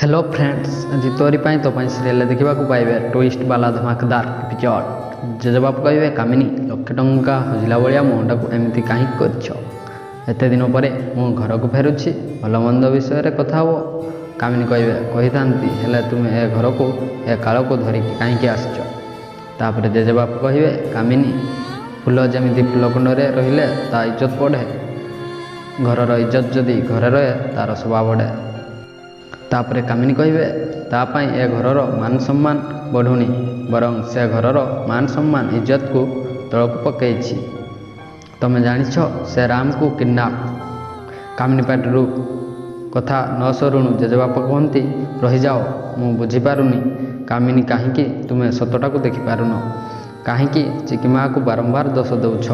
Hello friends, ଆଜି ତୋରି ପାଇଁ ତୋ ପାଇଁ ସିରିଏଲରେ ଦେଖିବାକୁ ପାଇବେ ଟୁଇଷ୍ଟ ବାଲା ଧମାକଦାର ଏପିସୋଡ଼। ଜେଜେବାପା କହିବେ, କାମିନୀ, ଲକ୍ଷେ ଟଙ୍କା ହଜିଲା ଭଳିଆ ମୁହଁଟାକୁ ଏମିତି କାହିଁକି କରିଛ? ଏତେ ଦିନ ପରେ ମୁଁ ଘରକୁ ଫେରୁଛି, ଭଲ ମନ୍ଦ ବିଷୟରେ କଥା ହେବ। କାମିନୀ କହିବେ, କହିଥାନ୍ତି, ହେଲେ ତୁମେ ଏ ଘରକୁ ଏ କାଳକୁ ଧରିକି କାହିଁକି ଆସିଛ? ତାପରେ ଜେଜେବାପା କହିବେ, କାମିନୀ, ଫୁଲ ଯେମିତି ଫୁଲକୁଣ୍ଡରେ ରହିଲେ ତା ଇଜ୍ଜତ ବଢ଼େ, ଘରର ଇଜ୍ଜତ ଯଦି ଘରେ ରହେ ତାର ଶୋଭା ବଢ଼େ। ତାପରେ କାମିନୀ କହିବେ, ତା ପାଇଁ ଏ ଘରର ମାନ ସମ୍ମାନ ବଢ଼ୁନି, ବରଂ ସେ ଘରର ମାନ ସମ୍ମାନ ଇଜ୍ଜତକୁ ତଳକୁ ପକେଇଛି। ତମେ ଜାଣିଛ ସେ ରାମକୁ କିଡ଼ନାପ୍। କାମିନୀ ପାଟିରୁ କଥା ନ ସରୁଣୁ ଜେଜେବାପା କୁହନ୍ତି, ରହିଯାଅ, ମୁଁ ବୁଝିପାରୁନି କାମିନୀ, କାହିଁକି ତୁମେ ସତଟାକୁ ଦେଖିପାରୁନ? କାହିଁକି ଚିକିମାକୁ ବାରମ୍ବାର ଦୋଷ ଦେଉଛ?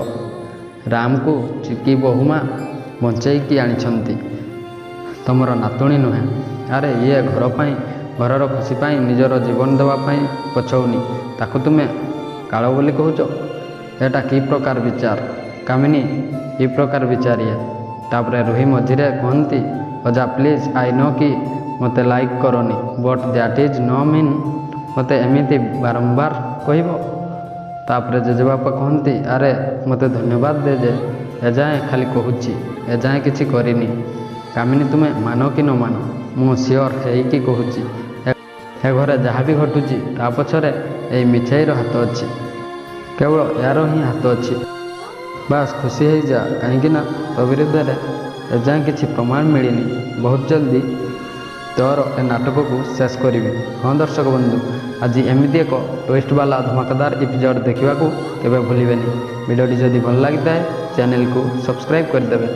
ରାମକୁ ଚିକି ବୋହୂମା ବଞ୍ଚେଇକି ଆଣିଛନ୍ତି, ତମର ନାତୁଣୀ ନୁହେଁ। ଆରେ, ଇଏ ଘର ପାଇଁ, ଘରର ଖୁସି ପାଇଁ ନିଜର ଜୀବନ ଦେବା ପାଇଁ ପଛଉନି, ତାକୁ ତୁମେ କାଳ ବୋଲି କହୁଛ? ଏଟା କି ପ୍ରକାର ବିଚାର କାମିନୀ? କି ପ୍ରକାର ବିଚାର ଇଏ? ତାପରେ ରୁହି ମଝିରେ କୁହନ୍ତି, ଅଜା ପ୍ଲିଜ୍, I no କି ମୋତେ ଲାଇକ୍ କରନି, but that is no mean ମୋତେ ଏମିତି ବାରମ୍ବାର କହିବ। ତାପରେ ଜେଜେବାପା କୁହନ୍ତି, ଆରେ ମୋତେ ଧନ୍ୟବାଦ ଦେ ଯେ ଏଯାଏଁ ଖାଲି କହୁଛି, ଏଯାଏଁ କିଛି କରିନି। କାମିନୀ, ତୁମେ ମାନ କି ନ ମାନ, ମୁଁ ସିଓର ହେଇକି କହୁଛି, ଏ ଘରେ ଯାହା ବି ଘଟୁଛି ତା ପଛରେ ଏଇ ମିଛେଇର ହାତ ଅଛି, କେବଳ ଏହାର ହିଁ ହାତ ଅଛି। ବାସ୍ ଖୁସି ହେଇଯା, କାହିଁକି ନା ତୋ ବିରୁଦ୍ଧରେ ଏଯାଏଁ କିଛି ପ୍ରମାଣ ମିଳିନି। ବହୁତ ଜଲ୍ଦି ତୋର ଏ ନାଟକକୁ ଶେଷ କରିବି। ହଁ ଦର୍ଶକ ବନ୍ଧୁ, ଆଜି ଏମିତି ଏକ ଟୁଇଷ୍ଟ ବାଲା ଧମାକାଦାର ଏପିସୋଡ଼ ଦେଖିବାକୁ କେବେ ଭୁଲିବେନି। ଭିଡ଼ିଓଟି ଯଦି ଭଲ ଲାଗିଥାଏ, ଚ୍ୟାନେଲକୁ ସବସ୍କ୍ରାଇବ୍ କରିଦେବେ।